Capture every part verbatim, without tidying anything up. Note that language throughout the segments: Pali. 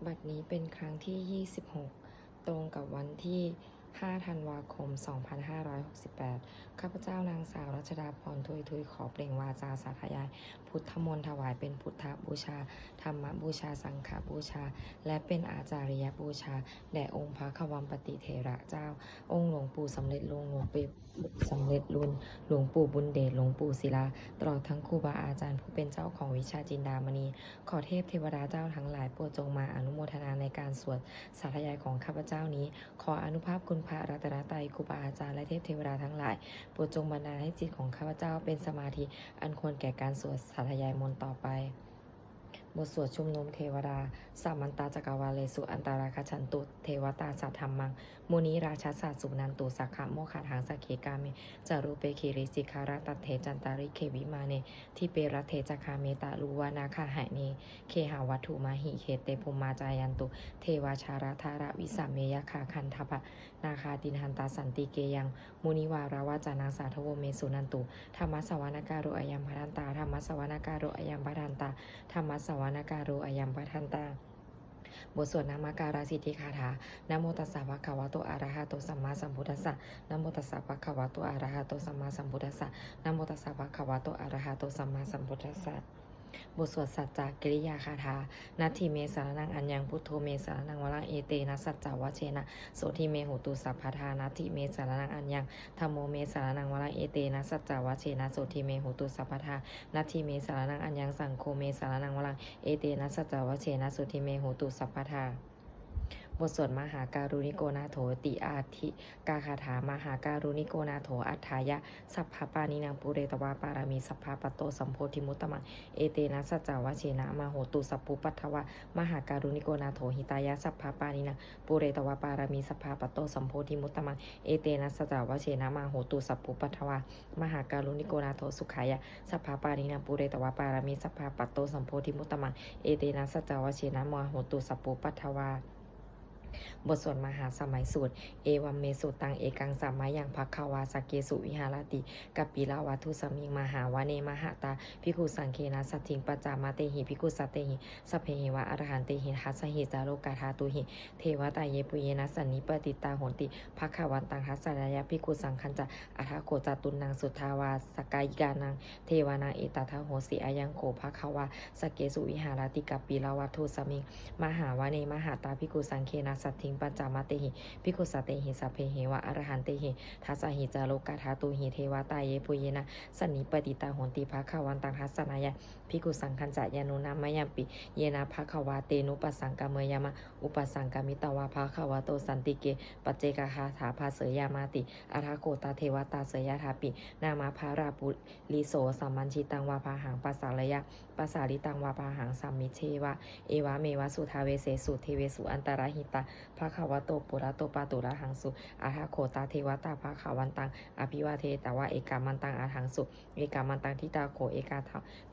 บัดนี้เป็นครั้งที่ ยี่สิบหก ตรงกับวันที่ ห้า ธันวาคม สองพันห้าร้อยหกสิบแปด ข้าพเจ้านางสาวรัชดาพร ทุยทุย ขอเปล่งวาจาสาธยายพุทธมนต์ถวายเป็นพุทธบูชา ธรรมบูชา สังฆบูชา และเป็นอาจาริยบูชา แด่องค์พระควัมปติเถระเจ้า องค์หลวงปู่สำเร็จลุน หลวงปู่สำเร็จลุน หลวงปู่บุญเดช หลวงปู่ศิลา ตลอดทั้งครูบาอาจารย์ผู้เป็นเจ้าของวิชาจินดามณี ขอเทพเทวดาเจ้าทั้งหลายโปรดจงมาอนุโมทนาในการสวดสาธยายของข้าพเจ้านี้ ขออานุภาพคุณพระรัตนตรัย ครูบาอาจารย์ และเทพเทวดาทั้งหลาย โปรดจงบันดาลให้จิตของข้าพเจ้าเป็นสมาธิอันควรแก่การสวดสาธยายมนต์ต่อไป บทสวดชุมนุมเทวดา Samantā cakkavāḷesu atrāgacchantu devatā, saddhammaṃ munirājassa suṇantu saggamokkhadaṃ. Sagge kāme ca rūpe girisikharataṭe cantalikkhe vimāne, dīpe raṭṭhe ca gāme taruvanagahane gehavatthumhi khette, bhummā cāyantu devā jalathalavisame yakkhagandhabbanāgā, tiṭṭhantā santike yaṃ munivaravacanaṃ sādhavo me suṇantu. Dhammassavanakālo ayam bhadantā. Dhammassavanakālo ayam bhadantā. Dhammassavanakālo ayam bhadantā. บทสวดนมการสิทธิคาถา Namo tassa bhagavato arahato sammāsambuddhassa. Namo tassa bhagavato arahato sammāsambuddhassa. Namo tassa bhagavato arahato sammāsambuddhassa. บทสวดสัจจกิริยาคาถา Natthi me saraṇaṃ aññaṃ, buddho me saraṇaṃ varaṃ, etena saccavajjena sotthi me hotu sabbadā. Natthi me saraṇaṃ aññaṃ, dhammo me saraṇaṃ varaṃ, etena saccavajjena sotthi me hotu sabbadā. Natthi me saraṇaṃ aññaṃ, saṅgho me saraṇaṃ varaṃ, etena saccavajjena sotthi me hotu sabbadā. บทสวดมหาการุณิโกนาโถติอาทิกาคาถา Mahākāruṇiko nātho atthāya sabbapāṇinaṃ, pūretvā pāramī sabbā patto sambodhimuttamaṃ, etena saccavajjena mā hotu sabbupaddavā. Mahākāruṇiko nātho hitāya sabbapāṇinaṃ, pūretvā pāramī sabbā patto sambodhimuttamaṃ, etena saccavajjena mā hotu sabbupaddavā. Mahākāruṇiko nātho sukhāya sabbapāṇinaṃ, pūretvā pāramī sabbā patto sambodhimuttamaṃ, etena saccavajjena mā hotu sabbupaddavā. บทสวดมหาสมัยสูตร Evaṃ me sutaṃ. Ekaṃ samayaṃ bhagavā sakkesu viharati kapilavatthusmiṃ mahāvane mahatā bhikkhusaṅghena saddhiṃ pañcamattehi bhikkhusatehi sabbeheva arahantehi. Dasahi ca lokadhātūhi devatā yebhuyyena sannipatitā honti bhagavantaṃ dassanāya bhikkhusaṅghañca. Atha kho catunnaṃ suddhāvāsakāyikānaṃ devānaṃ etadahosi: Ayaṃ kho bhagavā sakkesu viharati kapilavatthusmiṃ mahāvane mahatā bhikkhusaṅghena saddhiṃ pañcamattehi bhikkhusatehi sabbeheva arahantehi. Dasahi ca lokadhātūhi devatā yebhuyyena sannipatitā honti bhagavantaṃ dassanāya bhikkhusaṅghañca. Yannūna mayampi yena bhagavā tenupasaṅkameyyāma, upasaṅkamitvā bhagavato santike paccekagāthā bhāseyyāmāti. Atha kho tā devatā seyyathāpi nāma balavā puriso sammiñjitaṃ vā bāhaṃ pasāreyya, pasāritaṃ vā bāhaṃ sammiñjeyya, evameva suddhāvāsesu devesu antarahitā bhagavato purato pāturahaṃsu. Atha kho tā devatā bhagavantaṃ abhivādetvā ekamantaṃ aṭṭhaṃsu. Ekamantaṃ ṭhitā kho ekā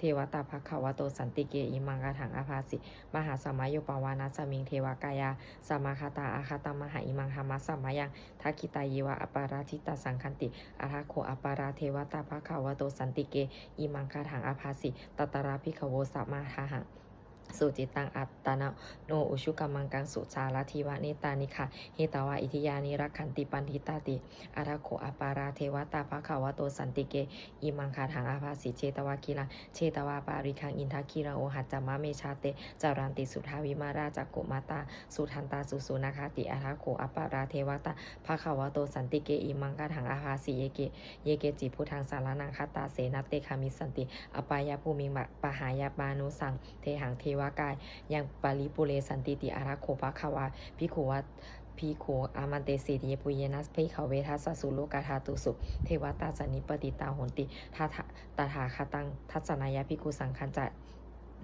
devatā bhagavato santike imaṃ gāthaṃ abhāsi: Mahāsamayo pavanasmiṃ, devakāyā samāgatā; āgatamha imaṃ dhammasamayaṃ, dakkhitāyeva aparājitasaṅghanti. Atha kho aparā devatā bhagavato santike imaṃ gāthaṃ abhāsi: Tatra bhikkhavo samādahaṃsu, cittaṃ attano ujukamakaṃsu; sārathīva nettāni gahetvā, indriyāni rakkhanti paṇḍitāti. Atha kho aparā devatā bhagavato santike imaṃ gāthaṃ abhāsi: Chetvā khīlaṃ chetvā palīghaṃ, indakhīlaṃ ohaccamanejā; te caranti suddhā vimalā, cakkhumatā sudantā susunāgāti. Atha kho aparā devatā bhagavato santike imaṃ gāthaṃ abhāsi: Ye ke, ye keci buddhaṃ saraṇaṃ gatāse, na te gamissanti apāyabhūmiṃ; pahāya mānusaṃ dehaṃ, devakāyaṃ paripūressantīti. Atha kho bhagavā bhikkhū āmantesi: Yebhuyyena bhikkhave dasasu lokadhātūsu devatā sannipatitā honti tathāgataṃ dassanāya bhikkhusaṅghañca.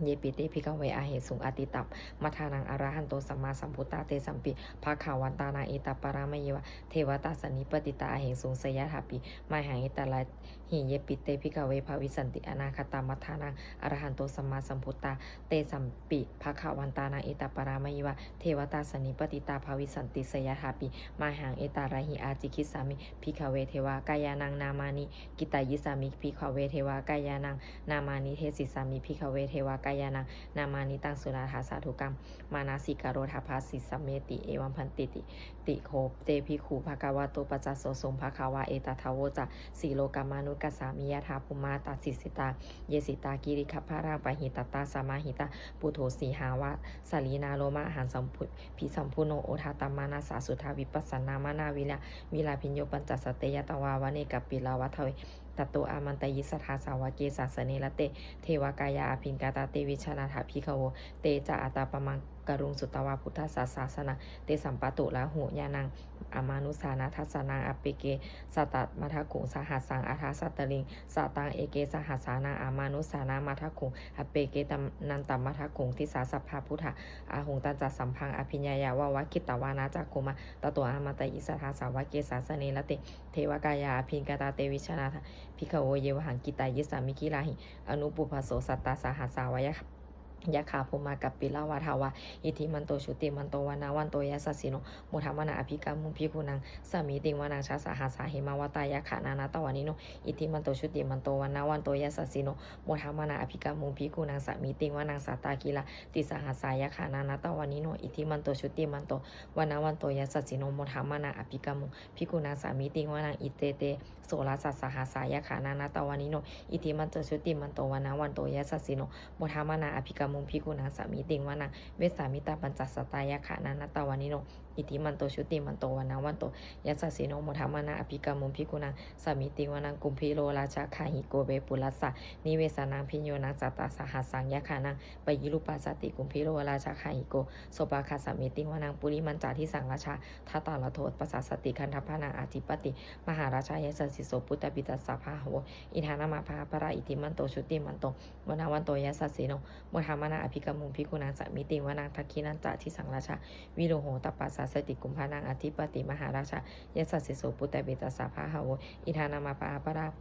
Yepi te bhikkhave ahesuṃ atītamaddhānaṃ arahanto sammāsambuddhā, tesampi bhagavantānaṃ etaparamāyeva devatā sannipatitā ahesuṃ, seyyathāpi mayhaṃ etarahi. Yepi te bhikkhave bhavissanti anāgatamaddhānaṃ arahanto sammāsambuddhā, tesampi bhagavantānaṃ etaparamāyeva devatā sannipatitā bhavissanti, seyyathāpi mayhaṃ etarahi. Ācikkhissāmi bhikkhave devakāyānaṃ nāmāni, kittayissāmi bhikkhave devakāyānaṃ nāmāni, desissāmi bhikkhave devakā Sahassakāyānaṃ nāmāni taṃ suṇātha sādhukaṃ manasikarotha bhāsissāmīti. Evaṃ bhanteti te kho te bhikkhū bhagavato paccassosuṃ. Bhagavā etadavoca: Silokamanukassāmi, yattha bhummā tadassitā; ye sitā girigabbharaṃ, pahitattā samāhitā. Puthū sīhāva sallīnā, lomahaṃsābhisambhuno; odātamanasā suddhā, vippasannamanāvilā. Vilāgiññū pañcasate ñatvā, vane kāpilavatthave. Tato āmantayi satthā, sāvake sāsane rate. Devakāyā abhikkantā, te vijānātha bhikkhavo. Te ca ātappamakaruṃ, sutvā buddhassa sāsanaṃ. Tesampāturahu ñāṇaṃ, amanussāna dassanaṃ. Appeke satamaddakkhuṃ, sahassaṃ atha sattariṃ. Sataṃ eke sahassānaṃ, amanussānamaddasuṃ. Appekenantamaddakkhuṃ, disā sabbā phuṭā ahuṃ. Tañca sabbaṃ abhiññāya, vavakkhitvāna cakkhumā. Tato āmantayi satthā, sāvake sāsane rate. Devakāyā abhikkantā, te vijānātha bhikkhavo. Ye vohaṃ kittayissāmi, girāhi anupubbaso. Sattasahassā va yakkhā, bhummā kāpilavatthavā. Iddhimanto jutimanto, vaṇṇavanto yasassino. Modamānā abhikkāmuṃ, bhikkhūnaṃ samitiṃ vanaṃ. Chasahassā hemavatā, yakkhā nānattavaṇṇino. Iddhimanto jutimanto, vaṇṇavanto yasassino. Modamānā abhikkāmuṃ, bhikkhūnaṃ samitiṃ vanaṃ. Sātāgirā tisahassā, yakkhā nānattavaṇṇino. Iddhimanto jutimanto, vaṇṇavanto yasassino. Modamānā abhikkāmuṃ, bhikkhūnaṃ samitiṃ vanaṃ. Iccete soḷasasahassā, yakkhā nānattavaṇṇino. Iddhimanto jutimanto, vaṇṇavanto yasassino. Modamānā abhikkāmuṃ, bhikkhūnaṃ samitiṃ vanaṃ. Vessāmittā pañcasatā, yakkhā nānattavaṇṇino. Iddhimanto jutimanto, vaṇṇavanto yasassino. Modamānā abhikkāmuṃ, bhikkhūnaṃ samitiṃ vanaṃ. Kumbhīro rājagahiko, vepullassa nivesanaṃ. Bhiyyo naṃ satasahassaṃ, yakkhānaṃ payirupāsati. Kumbhīro rājagahiko, sopāga samitiṃ vanaṃ. Purimañca disaṃ rājā, dhataraṭṭho pasāsati. Gandhabbānaṃ ādhipati, mahārājā yasassi so. Puttāpi tassa bahavo, indanāmā mahabbalā. Iddhimanto jutimanto, vaṇṇavanto yasassino. Modamānā abhikkāmuṃ, bhikkhūnaṃ samitiṃ vanaṃ. Dakkhiṇañca disaṃ rājā, virūḷho tappasāsati. Kumbhaṇḍānaṃ ādhipati, mahārājā yasassi so. Puttāpi tassa bahavo, indanāmā mahabbalā.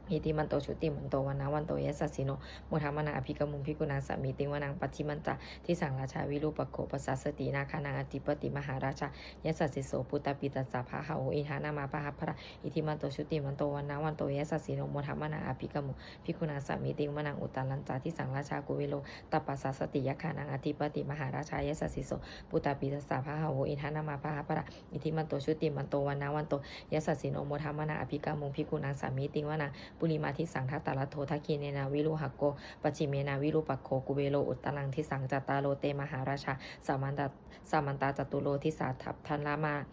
Iddhimanto jutimanto, vaṇṇavanto yasassino. Modamānā abhikkāmuṃ, bhikkhūnaṃ samitiṃ vanaṃ. Pacchimañca disaṃ rājā, virūpakkho pasāsati. Nāgānaṃ ādhipati, mahārājā yasassi so. Puttāpi tassa bahavo, indanāmā mahabbalā. Iddhimanto jutimanto, vaṇṇavanto yasassino. Modamānā abhikkāmuṃ, bhikkhūnaṃ samitiṃ vanaṃ. Uttarañca disaṃ rājā, kuvero tappasāsati. Yakkhānaṃ ādhipati, mahārājā yasassi so. Puttāpi tassa bahavo, indanāmā mahabbalā. Iddhimanto jutimanto, vaṇṇavanto yasassino. Modamānā abhikkāmuṃ, bhikkhūnaṃ samitiṃ vanaṃ. Purimaṃ disaṃ dhataraṭṭho, dakkhiṇena virūḷhako, pacchimena virūpakkho, kuvero uttaraṃ disaṃ. Cattāro te mahārājā, samantā samantā caturo disā. Daddallamā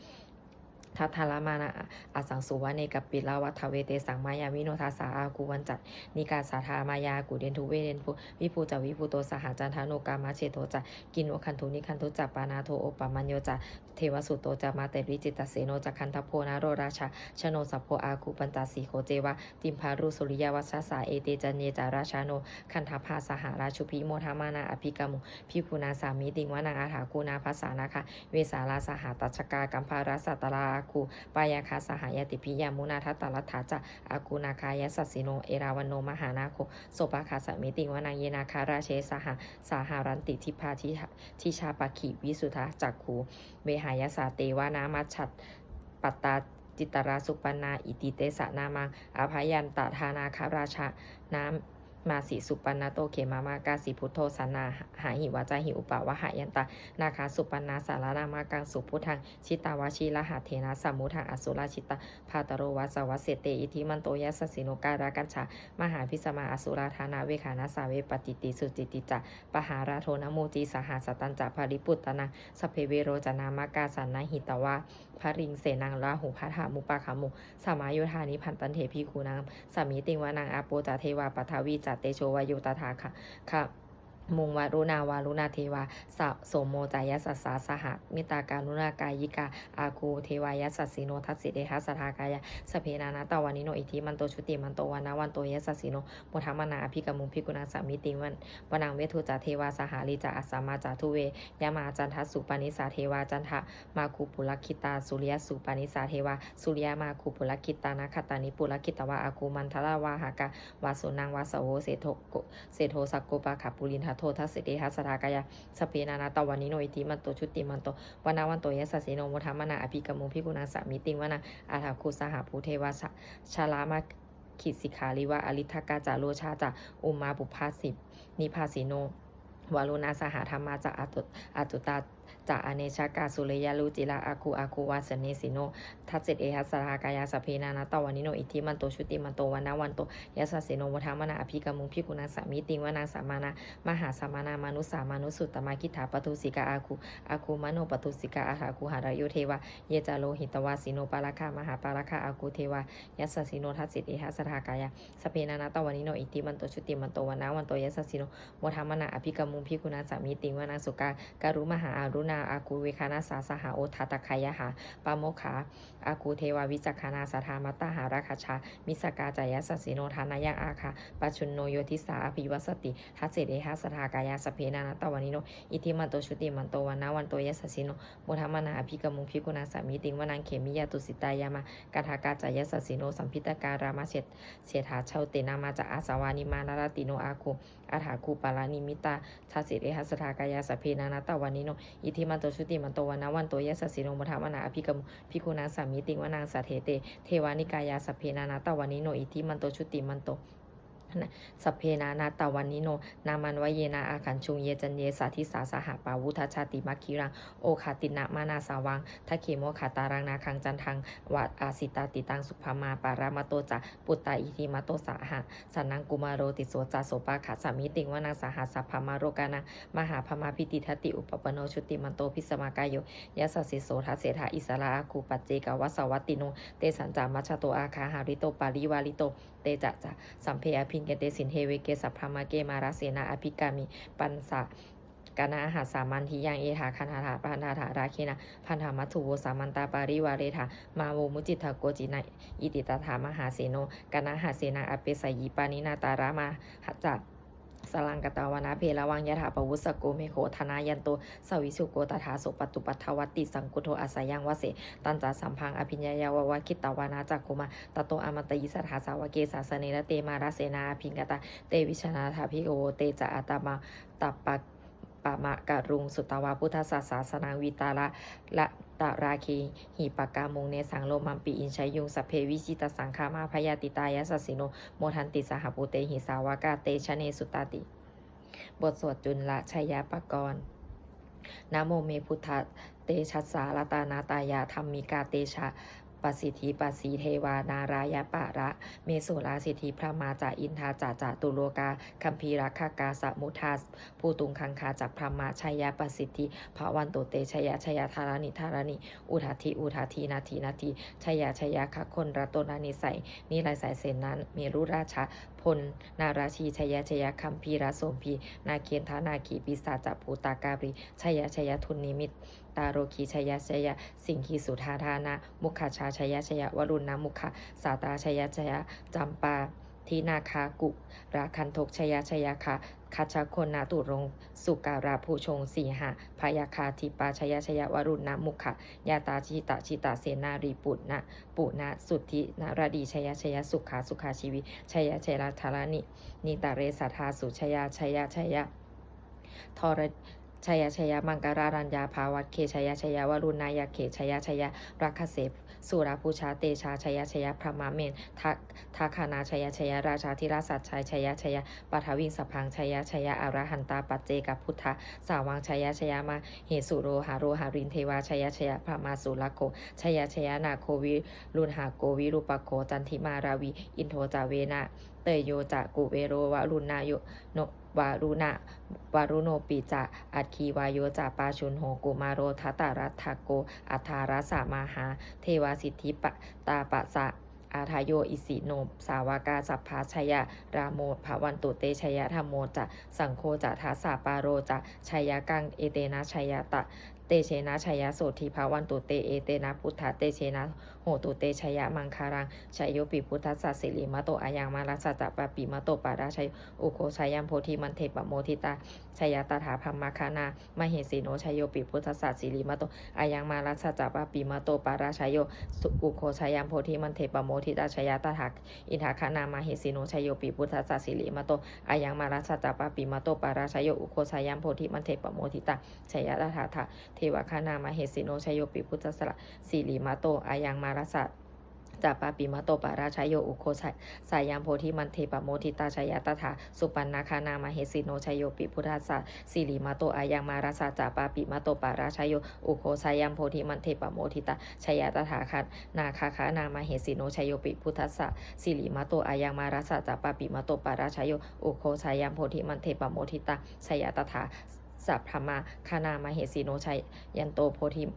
daddallamānā asaṃsu, vane kāpilavatthave. Tesaṃ māyāvino dāsā, āgū vañcanikā saṭhā. Māyā kuṭeṇḍu veṭeṇḍu, viṭū ca viṭuṭo saha. Candano kāmaseṭṭho ca, kinnughaṇḍu nighaṇḍu ca. Panādo opamañño ca, devasūto ca mātali. Cittaseno ca gandhabbo, naḷorājā janosabho. Āgū pañcasikho ceva, timbarū suriyavacchasā. Ete caññe ca rājāno, gandhabbā saha rājubhi. Modamānā abhikkāmuṃ, bhikkhūnaṃ samitiṃ vanaṃ. Athāgū nābhasā nāgā, vesālā saha tacchakā. Kambalassatarā āgū, pāyāgā saha ñātibhi. Yāmunā dhataraṭṭhā ca, āgū nāgā yasassino. Erāvaṇo mahānāgo, sopāga samitiṃ vanaṃ. Ye nāgarāje sahasā haranti, dibbā dijā pakkhi visuddhacakkhū. Vehāyasā te vanamajjhapattā, citrā supaṇṇā iti tesa nāmaṃ. Abhayantadā nāgarājānamāsi, supaṇṇato khemamakāsi buddho. Saṇhāhi vācāhi upavhayantā, nāgā supaṇṇā saraṇamakaṃsu buddhaṃ. Jitā vajirahatthena, samuddaṃ asurā sitā. Bhātaro vāsavassete, iddhimanto yasassino. Kālakañjā mahābhismā, asurā dānaveghasā. Vepacitti sucitti ca, pahārādo namucī saha. Satañca baliputtānaṃ, sabbe verocanāmakā. Sannayhitvā baliṃ senaṃ, rāhubhaddamupāgamuṃ. Samayodāni bhaddante, bhikkhūnaṃ samitiṃ vanaṃ. Āpo ca devā paṭhavī ca, tejo vāyo tadāgamuṃ. Varuṇā vāruṇā devā, sa somo ca yasasā saha. Mettākaruṇākāyikā, āgū devā yasassino. Dasete dasadhā kāyā, sabbe nānattavaṇṇino. Iddhimanto jutimanto, vaṇṇavanto yasassino. Modamānā abhikkāmuṃ, bhikkhūnaṃ samitiṃ van- vanaṃ. Veṇḍū ca devā sahalī ca, asamā ca duve yamā. Candassūpanisā devā, candamāgū purakkhitā. Suriyassūpanisā devā, suriyamāgū purakkhitā. Nakkhattāni purakkhitvā, āgū mandavalāhakā. Vasūnaṃ vāsavo seṭṭho, seṭṭho sakkopāga, purindado. Dasete dasadhā kāyā, sabbe nānattavaṇṇino. Iddhimanto jutimanto, vaṇṇavanto yasassino. Modamānā abhikkāmuṃ, bhikkhūnaṃ samitiṃ vanaṃ. Athāgū sahabhū devā, jalamaggisikhāriva. Ariṭṭhakā ca rojā ca, ummāpupphanibhāsino. varuṇā sahadhammā ca atu- accutā ca anejakā sūleyyarucirā āgū āgū vāsanīsino. Dasete sahassadhā kāyā sabbe nānattavaṇṇino iddhimanto jutimanto vaṇṇavanto yasassino modamānā abhikkāmuṃ bhikkhūnaṃ samitiṃ vanaṃ. Samānā mahāsamānā mānusā mānusuttamā khiḍḍāpadūsikā āgū āgū manopadūsikā athāgū harayo devā ye ca lohitavāsino pāragā mahāpāragā āgū devā yasassino. Dasete sahassadhā kāyā sabbe nānattavaṇṇino iddhimanto jutimanto vaṇṇavanto yasassino modamānā abhikkāmuṃ bhikkhūnaṃ samitiṃ vanaṃ. Sukkā karumhā aruṇā āgū veghanasā saha odātagayhā pāmokkhā āgū devā vicakkhaṇā sadāmattā hāragajā missakā ca yasassino. Thanayaṃ āga pajjunno yo disā abhivassati. Dasete sahassadhā kāyā sabbe nānattavaṇṇino iddhimanto jutimanto vaṇṇavanto yasassino modamānā abhikkāmuṃ bhikkhūnaṃ samitiṃ vanaṃ. Khemiyā tusitā yāmā kaṭṭhakā ca yasassino lambitakā lāmaseṭṭhā jotināmā ca āsavā nimmānaratino āgū athāgū paranimmitā. Dasete sahassadhā kāyā sabbe nānattavaṇṇino iddhimanto jutimanto vaṇṇavanto yasassino modamānā abhikkāmuṃ bhikkhūnaṃ samitiṃ vanaṃ. Saṭṭhete devanikāyā sabbe nānattavaṇṇino iddhimanto jutimanto sabbe nānattavaṇṇino nāmanvayena āgañchuṃ. Ye caññe sadisā saha pavutthajātimakkhīlaṃ oghatiṇṇamanāsavaṃ dakkhemoghataraṃ nāgaṃ candaṃva asitātitaṃ. Subrahmā paramatto ca puttā iddhimato saha sanaṅkumāro tisso ca sopāga samitiṃ vanaṃ. Sahassabrahmalokānaṃ mahābrahmābhitiṭṭhati upapanno jutimanto bhismākāyo yasassi so. Dasettha issarā āgū paccekavasavattino tesañca majjhato āga hārito parivārito. Te ca sabbe abhikkante sinde veghe sabrahmake mārasenā abhikkāmi passa kaṇhassa mandiyaṃ. Etha gaṇhatha bandhatha rāgena bandhamatthu vo samantā parivāretha mā vo muñcittha koci naṃ. Iti tattha mahāseno kaṇhasenaṃ apesayi pāṇinā talamāhacca saraṃ katvāna bheravaṃ. Yathā pāvussako megho thanayanto savijjuko tadā so paṭipaṭṭhati saṅkuddho asayaṃvase. Tañca sabbaṃ abhiññāya vavakkhitvāna cakkhumā tato āmantayi satthā sāvake sāsane rate mārasenā abhikkantā. Te vijānātha bhikkhavo te ca ātappamakaruṃ sutvā buddhassa sāsanaṃ vītarāgehi pakkāmuṃ nesaṃ lomampi iñjayuṃ. Sabbe vijitasaṅgāmā bhayātītā yasassino modanti saha bhūtehi sāvakā te janesutāti. บทสวดจุลชัยปกรณ์ Namo me buddhatejassa ratanattayadhammikā tejapasiddhi pasīdevā nārāyaparamesurā siddhibrahmā ca indā ca catulokā gambhīrakkhakā samuddā bhūtuṃ gaṅgā ca brahmā jayapasiddhi bhavantu te. Jaya jaya dharaṇi dharaṇī udadhi udadhī nadi nadī jaya jaya gagonlatonanissai niraisai senna merurājabala narajī jaya jaya gambhīrasombhī nāgendanāgī pisācabhūtakālī jaya jaya dunnimittarogī jaya jaya siṅgīsudādānamukhajā jaya jaya varuṇṇamukhasātrā jaya jaya campā dināgakulagandhok jaya jaya gajagonnaturaṅga sukarabhujaṅga sīhabyagghadīpā jaya jaya varuṇṇamukhayātrā jita jita sennārī puna puna suddhi naradī jaya jaya sukhā sukhā jīvī jaya jaya dharaṇi nitare sadā sujayā jaya jaya dhara jaya jaya maṅkarāraññā bhavagge jaya jaya varuṇṇayakkhe jaya jaya rakkhase surabhujatejā jaya jaya brahmamenda gaṇā jaya jaya rājādhirāja sājjaya jaya paṭhaviṃ sabbaṃ jaya jaya arahantā paccekabuddhasāvaṃ jaya jaya mahesuro haro harindevā jaya jaya brahmā surakkho jaya jaya nāgo viruḷhako virūpakkho candimā ravi indo ca venateyyo ca kuvero varuṇayo no varuṇa varuṇopi ca aggi vāyo ca pājuṇho kumāro dhataraṭṭhako aṭṭhārasa mahādevā siddhitāpasa ādayo isino sāvakā sabbā jaya rāmo bhavantu te jaya dhammo ca saṅgho ca dasapālo ca jayakaṃ etena jayata tejena jaya sotthī bhavantu te etena buddhatejena hotu te jayamaṅgalaṃ. Jayopi buddhassa sirīmato ayaṃ mārassa ca pāpimato parājayo ugghosayuṃ bodhimaṇḍe pamoditā jaya tadā brahmagaṇā mahesino. Jayopi buddhassa sirīmato ayaṃ mārassa ca pāpimato parājayo ugghosayuṃ bodhimaṇḍe pamoditā jaya tadā indagaṇā mahesino. Jayopi buddhassa sirīmato ayaṃ mārassa ca pāpimato parājayo ugghosayuṃ bodhimaṇḍe pamoditā jaya tadā devagaṇā mahesino. Jayopi buddhassa sirīmato ayaṃ mārassa ca pāpimato parājayo, ugghosayaṃ bodhimaṇḍe pamoditā, jaya tadā supaṇṇogānā mahesino. Jayopi buddhassa sirīmato ayaṃ, mārassa ca pāpimato parājayo, ugghosayaṃ bodhimaṇḍe pamoditā, jaya tadā nāgāgānā mahesino. Jayopi buddhassa sirīmato ayaṃ, mārassa ca pāpimato parājayo, ugghosayaṃ bodhimaṇḍe pamoditā, jaya tadā sabrahmagānā mahesino. Jayanto bodhi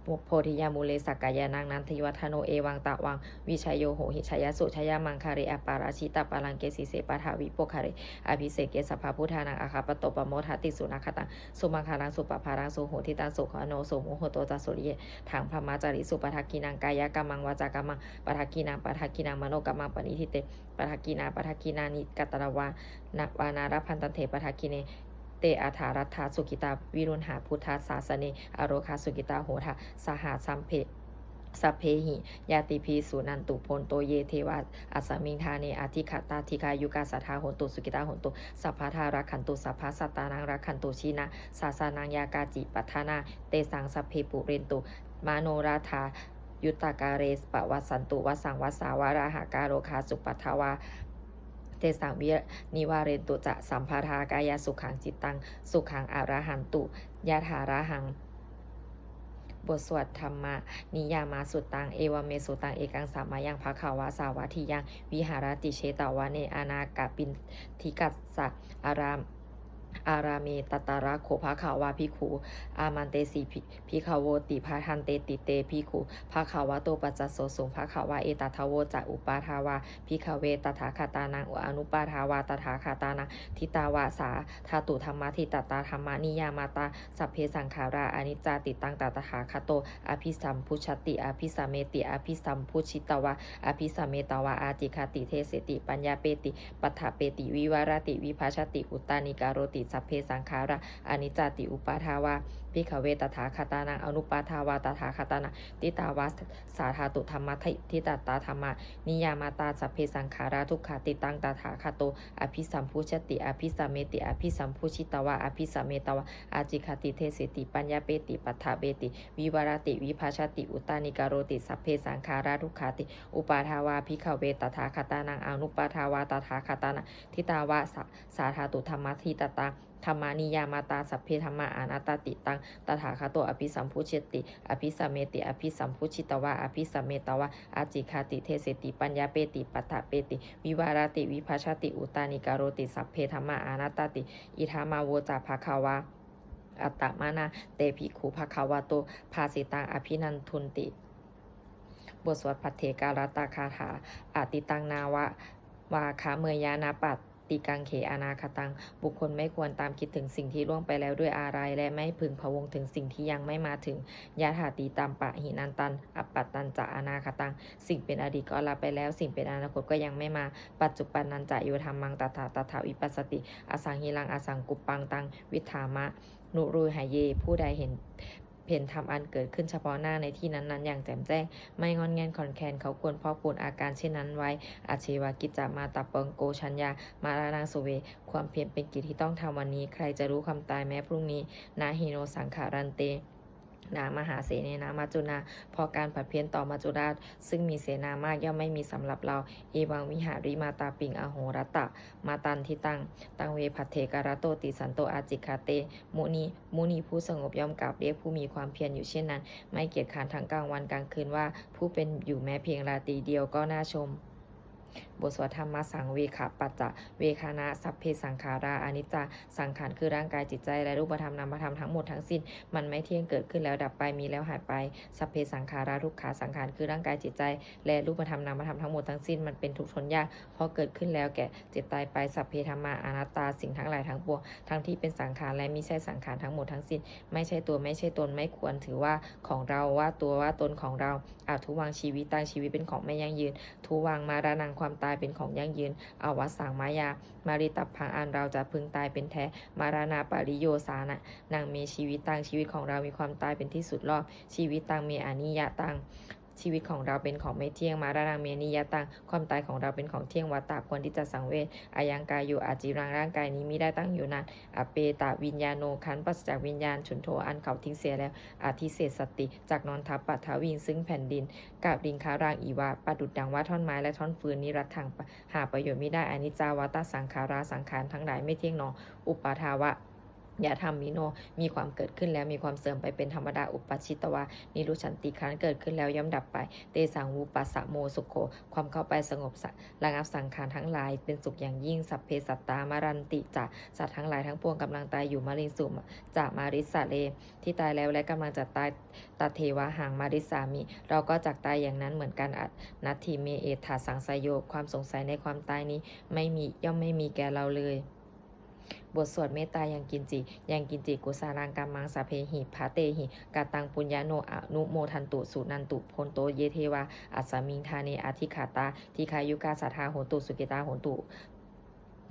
bodhiyā mūle sakyānaṃ nandivaḍḍhano, evaṃ tvaṃ vijayo hohi jayassu jayamaṅgale, aparājitapallaṅke sīse paṭhavipokkhare, abhiseke sabbabuddhānaṃ aggappatto pamodati. Sunakkhattaṃ sumaṅgalaṃ supabhātaṃ suhuṭṭhitaṃ, sukhaṇo sumuhutto ca suyiṭṭhaṃ brahmacārisu. Padakkhiṇaṃ kāyakammaṃ vācākammaṃ padakkhiṇaṃ, padakkhiṇaṃ manokammaṃ paṇidhī te padakkhiṇā. Padakkhiṇāni katvāna labhantatthe padakkhiṇe, te atthaladdhā sukhitā viruḷhā buddhasāsane, arogā sukhitā hotha saha sabbe sabbehi ñātibhi. Suṇantu bhonto ye devā asmiṃ ṭhāne adhigatā, dīghāyukā sadā hontu, sukhitā hontu sabbadā, rakkhantu sabbasattānaṃ rakkhantu jinasāsanaṃ. Yā kāci patthanā tesaṃ sabbe pūrentu manorathā, yuttakāle pavassantu vassaṃ vassā, valāhakā rogā cupaddavā tesaṃ vi nivārentu ca sabbadā, kāyasukhaṃ cittasukhaṃ arahantu yathārahaṃ. บทสวดธรรมนิยามสุตตัง Evaṃ me sutaṃ. Ekaṃ samayaṃ bhagavā sāvatthiyaṃ viharati jetavane anāthapiṇḍikassa ārāme. Tatra kho bhagavā bhikkhū āmantesi. Bhikkhavo āmantesi. Bhadanteti te bhikkhū bhagavato paccassosuṃ. Bhagavā etadavoca. Uppādā vā bhikkhave tathāgatānaṃ anuppādā vā tathāgatānaṃ, ṭhitā vā sā dhātu dhammaṭṭhitatā dhammaniyāmatā: sabbe saṅkhārā aniccāti. Taṃ tathāgato abhisambujjhati abhisameti. Abhisambujjhitvā abhisametvā ācikkhati deseti paññapeti paṭṭhapeti vivarati vibhajati uttānīkaroti: sabbe saṅkhārā aniccāti. Uppādā vā bhikkhave tathāgatānaṃ anuppādā vā tathāgatānaṃ, ṭhitā vā sā dhātu dhammaṭṭhitatā dhammaniyāmatā: sabbe saṅkhārā dukkhāti. Taṃ tathāgato abhisambujjhati abhisameti. Abhisambujjhitvā abhisametvā ācikkhati deseti paññapeti paṭṭhapeti vivarati vibhajati uttānīkaroti: sabbe saṅkhārā dukkhāti. Uppādā vā bhikkhave tathāgatānaṃ anuppādā vā tathāgatānaṃ, ṭhitā vā sā dhātu dhammaṭṭhitatā dhammaniyāmatā: sabbe dhammā anattāti. Taṃ tathāgato abhisambujjhati abhisameti. Abhisambujjhitvā abhisametvā ācikkhati deseti paññapeti paṭṭhapeti vivarati vibhajati uttānīkaroti: sabbe dhammā anattāti. Idamavoca bhagavā. Attamanā te bhikkhū bhagavato bhāsitaṃ abhinandunti. บทสวดภัทเทกรัตตคาถา Atītaṃ nānvāgameyya nappaṭikaṅkhe anāgataṃ. บุคคลไม่ควรตามคิดถึงสิ่งที่ล่วงไปแล้วด้วยอาลัย และไม่พึงพะวงถึงสิ่งที่ยังไม่มาถึง Yadatītampahīnantaṃ appattañca anāgataṃ. สิ่งเป็นอดีตก็ละไปแล้ว สิ่งเป็นอนาคตก็ยังไม่มา Paccuppannañca yo dhammaṃ tattha tattha vipassati, asaṃhiraṃ asaṅkuppaṃ taṃ viddhā manubrūhaye. ผู้ใดเห็น เห็นธรรมอันเกิดขึ้นเฉพาะหน้าในที่นั้นๆ อย่างแจ่มแจ้ง ไม่ง่อนแง่นคลอนแคลน เขาควรพอกพูนอาการเช่นนั้นไว้ Ajjeva kiccamātappaṃ ko jaññā maraṇaṃ suve. ความเพียรเป็นกิจที่ต้องทำวันนี้ ใครจะรู้ความตายแม้พรุ่งนี้ Na hi no saṅgarantena mahāsenena maccunā. เพราะการผัดเพี้ยนต่อมัจจุราช ซึ่งมีเสนามาก ย่อมไม่มีสำหรับเรา Evaṃ vihārimātāpiṃ ahorattamatanditaṃ, taṃ ve bhaddekarattoti santo ācikkhate muni. มุนีผู้สงบย่อมกราบเรียกผู้มีความเพียรอยู่เช่นนั้น ไม่เกียจคร้านทั้งกลางวันกลางคืนว่า ผู้เป็นอยู่แม้เพียงราตรีเดียวก็น่าชม บทสวดธรรมสังเวคปัจจเวกขณะ Sabbe saṅkhārā aniccā. สังขารคือร่างกายจิตใจ และรูปธรรมนามธรรมทั้งหมดทั้งสิ้น มันไม่เที่ยง เกิดขึ้นแล้วดับไป มีแล้วหายไป Sabbe saṅkhārā dukkhā. สังขารคือร่างกายจิตใจ และรูปธรรมนามธรรมทั้งหมดทั้งสิ้น มันเป็นทุกข์ทนยาก เพราะเกิดขึ้นแล้วแก่เจ็บตายไป Sabbe dhammā anattā. สิ่งทั้งหลายทั้งปวง ทั้งที่เป็นสังขารและมิใช่สังขารทั้งหมดทั้งสิ้น ไม่ใช่ตัว ไม่ใช่ตน ไม่ควรถือว่าของเรา ว่าตัว ว่าตนของเรา Addhuvaṃ jīvitaṃ. ชีวิตเป็นของไม่ยั่งยืน Dhuvaṃ maraṇaṃ. ความตายเป็นของยั่งยืน Avassaṃ mayā maritabbaṃ. อันเราจะพึงตายเป็นแท้ Maraṇapariyosānaṃ me jīvitaṃ. ชีวิตของเรามีความตายเป็นที่สุดรอบ Jīvitaṃ me aniyataṃ. ชีวิตของเราเป็นของไม่เที่ยง maraṇaṃ me niyataṃ ความตายของเราเป็นของเที่ยง vata ควรที่จะสังเวช ayaṃ kāyo aciraṃ ร่างกายนี้มิได้ตั้งอยู่นาน apetaviññāṇo ครั้นปราศจากวิญญาณ chuḍḍho อันเขาทิ้งเสียแล้ว adhisessati จักนอนทับ paṭhaviṃ ซึ่งแผ่นดิน kaliṅgaraṃ iva ประดุจดังว่าท่อนไม้และท่อนฟืน niratthaṃ หาประโยชน์มิได้ aniccā vata saṅkhārā สังขารทั้งหลายไม่เที่ยงหนอ uppādavayadhammino มีความเกิดขึ้นแล้วมีความเสื่อมไปเป็นธรรมดา uppajjitvā nirujjhanti ครั้นเกิดขึ้นแล้วย่อมดับไป tesaṃ vūpasamo sukho ความเข้าไปสงบสะระงับสังขารทั้งหลายเป็นสุขอย่างยิ่ง sabbe sattā maranti ca สัตว์ทั้งหลายทั้งปวงกำลังตายอยู่ mariṃsu ca marissare ที่ตายแล้วและกำลังจะตาย tathevāhaṃ marissāmi เราก็จักตายอย่างนั้นเหมือนกัน natthi me ettha saṃsayo ความสงสัยในความตายนี้ไม่มีย่อมไม่มีแก่เราเลย บทสวดเมตตา ยังกิญจิ ยังกิญจิ kusalaṃ kammaṃ sabbehi katehi kataṃ puññaṃ no anumodantu suṇantu bhonto ye devā asmiṃ ṭhāne adhigatā dīghāyukā sadā hontu sukhitā hontu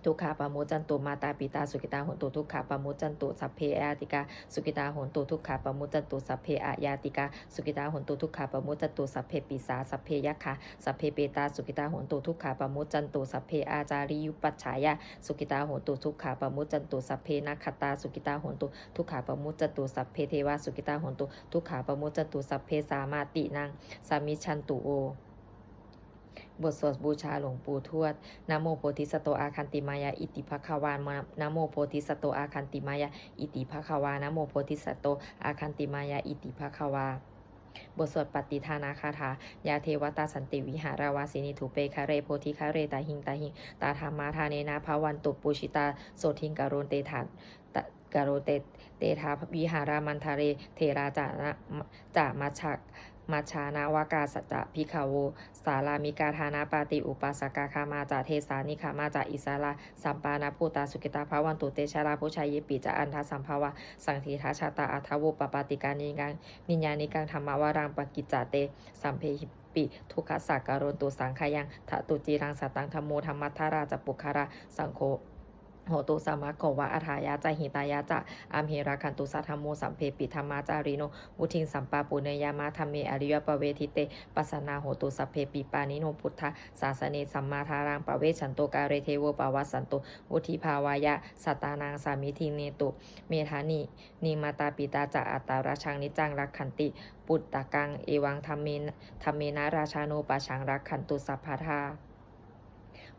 dukkhā pamuccantu mātāpitā sukhitā hontu dukkhā pamuccantu sabbe ñātikā sukhitā hontu dukkhā pamuccantu sabbe añātikā sukhitā hontu dukkhā pamuccantu sabbe pisā sabbe yakkhā sabbe petā sukhitā hontu dukkhā pamuccantu sabbe ācariyupajjhāyā sukhitā hontu dukkhā pamuccantu sabbe nakkhattā sukhitā hontu dukkhā pamuccantu sabbe devā sukhitā hontu dukkhā pamuccantu sabbe sampattīnaṃ samijjhantu vo. บทสวดบูชาหลวงปู่ทวด Namo bodhisatto āgantimāya iti bhagavā. Namo bodhisatto āgantimāya iti bhagavā. Namo bodhisatto āgantimāya iti bhagavā. บทสวดปัตติทานาคาถา Yā devatā santi vihāravāsinī thūpe ghare bodhighare tahiṃ tahiṃ tā dhammadānena bhavantu pūjitā sotthiṃ karontedha karontedha vihāramaṇḍale therā ca na ca majjha majjhānavakā ca bhikkhavo sārāmikā dānapatī upāsakā gāmā ca desā nigamā ca issarā sappāṇabhūtā sukhitā bhavantu te jalābujā yepi ca aṇḍasambhavā saṃsitā jātā athavopapātikā niyyānikaṃ dhammavaraṃ paṭicca te sabbehipi dukkhassa karontu saṅkhayaṃ. Ṭhātu ciraṃ sataṃ dhammo dhammaddharā ca puggalā saṅgho hotu samaggo va atthāya ca hitāya ca. Amhe rakkhatu saddhammo sabbepi dhammacārino vuḍḍhiṃ sampāpuṇeyyāma dhamme ariyappavedite. Pasannā hontu sabbepi pāṇino buddhasāsane sammā dhāraṃ pavecchanto kāle devo pavassantu vuḍḍhibhāvāya sattānaṃ samiddhiṃ netu medaniṃ. Mātā pitā ca atrajaṃ niccaṃ rakkhanti puttakaṃ evaṃ dhammena rājāno pajaṃ rakkhantu sabbadā.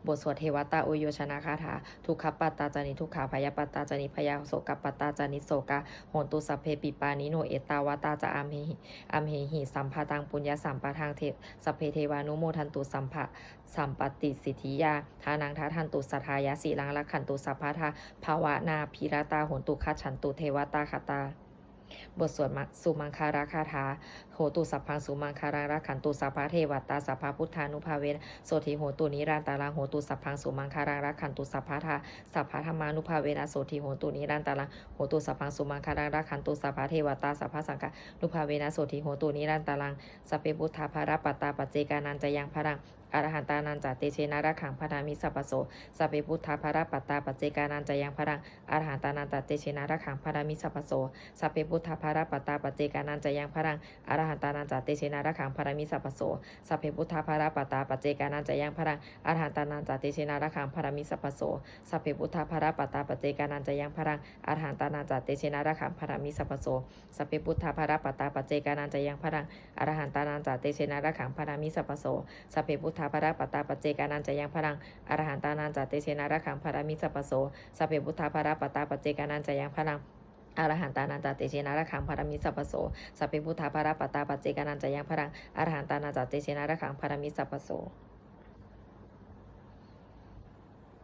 บทสวดเทวตาอุยโยชนคาถา Dukkhappattā ca niddukkhā bhayappattā ca nibbhayā sokappattā ca nissokā hontu sabbepi pāṇino. Ettāvatā ca amhehi amhehi sambhataṃ puññasampadaṃ sabbe devānumodantu sabbasampattisiddhiyā. Dānaṃ dadantu saddhāya sīlaṃ rakkhantu sabbadā bhāvanābhiratā hontu gacchantu devatāgatā. บทสวดสุมังคลคาถา Hotu sabbaṃ sumaṅgalaṃ rakkhantu sabbadevatā sabbabuddhānubhāvena sotthī hontu nirantaraṃ. Hotu sabbaṃ sumaṅgalaṃ rakkhantu sabbadā sabbadhammānubhāvena sotthī hontu nirantaraṃ. Hotu sabbaṃ sumaṅgalaṃ rakkhantu sabbadevatā sabbasaṅghānubhāvena sotthī hontu nirantaraṃ. Sabbe buddhā balappattā paccekānañca yaṃ balaṃ arahantānañca tejena rakkhaṃ bandhāmi sabbaso. Sabbe buddhā balappattā paccekānañca yaṃ balaṃ arahantānañca tejena rakkhaṃ bandhāmi sabbaso. Sabbe buddhā balappattā paccekānañca yaṃ balaṃ arahantānañca tejena rakkhaṃ bandhāmi sabbaso. Sabbe buddhā balappattā paccekānañca yaṃ balaṃ arahantānañca tejena rakkhaṃ bandhāmi sabbaso. Sabbe buddhā balappattā paccekānañca yaṃ balaṃ arahantānañca tejena rakkhaṃ bandhāmi sabbaso. Sabbe buddhā balappattā paccekānañca yaṃ balaṃ arahantānañca tejena rakkhaṃ bandhāmi sabbaso. Sabbe buddhā balappattā paccekānañca yaṃ balaṃ arahantānañca tejena rakkhaṃ bandhāmi sabbaso. Sabbe buddhā balappattā paccekānañca yaṃ balaṃ arahantānañca tejena rakkhaṃ bandhāmi sabbaso. Sabbe buddhā balappattā paccekānañca yaṃ balaṃ arahantānañca tejena rakkhaṃ bandhāmi sabbaso.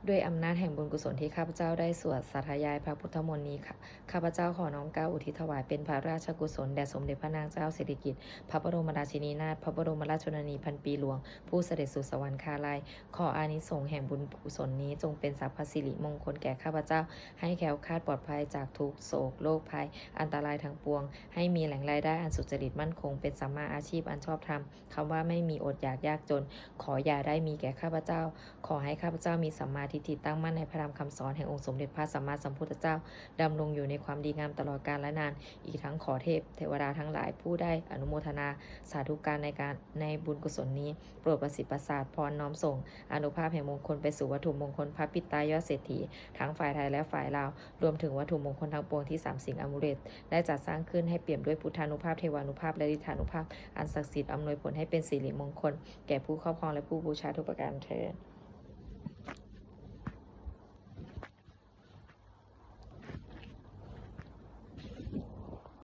ด้วยอำนาจแห่งบุญกุศลที่ข้าพเจ้าได้สวดสาธยายพระพุทธมนต์นี้ค่ะ ข้าพเจ้าขอน้อมเกล้าอุทิศถวายเป็นพระราชกุศลแด่สมเด็จพระนางเจ้าสิริกิติ์ พระบรมราชินีนาถ พระบรมราชชนนีพันปีหลวง ผู้เสด็จสู่สวรรคาลัย ขออานิสงส์แห่งบุญกุศลนี้จงเป็นสรรพสิริมงคลแก่ข้าพเจ้า ให้แคล้วคลาดปลอดภัยจากทุกข์โศกโรคภัย อันตรายทั้งปวง ให้มีแหล่งรายได้อันสุจริตมั่นคง เป็นสัมมาอาชีพอันชอบธรรม คำว่าไม่มีอดอยากยากจน ขออย่าได้มีแก่ข้าพเจ้า ขอให้ข้าพเจ้ามีสัมมาทิ จิตตั้งมั่นในพระธรรมคำสอนแห่งองค์สมเด็จพระสัมมาสัมพุทธเจ้า ดำรงอยู่ในความดีงามตลอดกาลและนาน อีกทั้งขอเทพเทวดาทั้งหลายผู้ได้อนุโมทนาสาธุการในการในบุญกุศลนี้ โปรดประสิทธิ์ประสาทพรน้อมส่งอานุภาพแห่งมงคลไปสู่วัตถุมงคลพระปิดตายอดเศรษฐี ทั้งฝ่ายไทยและฝ่ายลาว รวมถึงวัตถุมงคลทั้งปวงที่สามสิงห์อมูเลตได้จัดสร้างขึ้นให้เปี่ยมด้วยพุทธานุภาพ เทวานุภาพ และฤทธานุภาพอันศักดิ์สิทธิ์ อำนวยผลให้เป็นสิริมงคลแก่ผู้ครอบครองและผู้บูชาทุกประการเทอญ